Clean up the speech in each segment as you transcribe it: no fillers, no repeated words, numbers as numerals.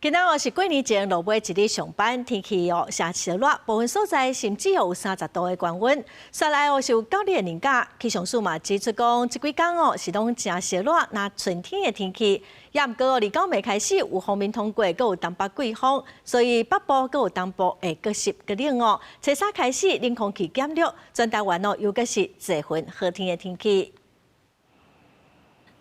今仔哦是過年前落尾一日上班，天氣哦誠燒熱，部分所在甚至有30度的高溫。煞來哦是有九日的連假，氣象署嘛指出講，這幾工哦是攏誠燒熱，若春天的天氣。也毋過哦，29暝開始有鋒面通過，閣有東北季風，所以北部閣有東部會閣濕閣冷哦。初三開始冷空氣減弱，全台灣哦又閣是濟雲好天的天氣。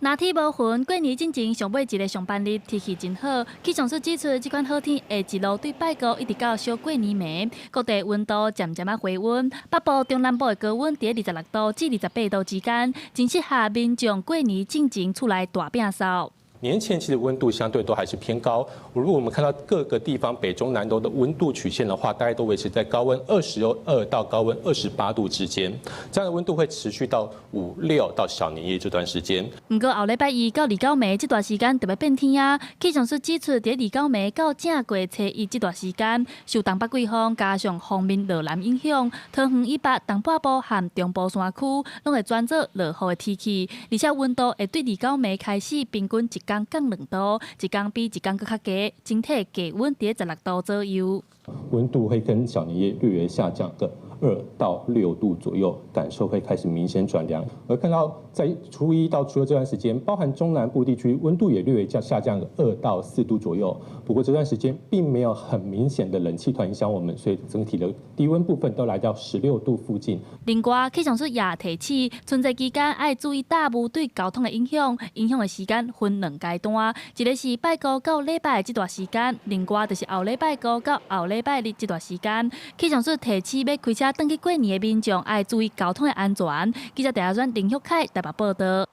藍天無雲，過年進前上尾一个上班日，天氣真好。氣象署指出，這款好天會一路對拜五一直到小過年暝，各地溫度漸漸仔回溫。北部、中南部的高溫佇26度至28度之間，真適合民眾過年進前厝內大摒掃。年前其實溫度相對都還是偏高。如果我們看到各個地方北中南都的溫度曲線的話，大概都維持在高溫22到高溫28度之間。這樣的溫度會持續到五六到小年夜這段時間。毋過後禮拜一到29暝這段時間就欲變天啊！氣象署指出，佇29暝到正過初一這段時間，受東北季風加上鋒面落南影響，桃園以北、東半部和中部山區攏會轉做落雨的天氣，而且溫度會對29暝開始平均一工降2度，一工比一工閣較低，整體低溫佇16度左右。溫度會跟小年夜略微下降個2到6度左右，感受會開始明顯轉涼。而看到在初一到初二這段時間，包含中南部地區溫度也略微下降個2到4度左右。不過這段時間並沒有很明顯的冷氣團影響我們，所以整體的低溫部分都來到16度附近。另外，氣象署也提醒，春節期間愛注意大霧對交通的影響，影響的時間分兩階段，一个是拜五到禮拜這段時間，另外就是後禮拜五到後禮拜日這段時間。氣象署提醒，欲開車轉去過年的民眾愛注意交通的安全。記者鄭阿專林旭凱台北報道。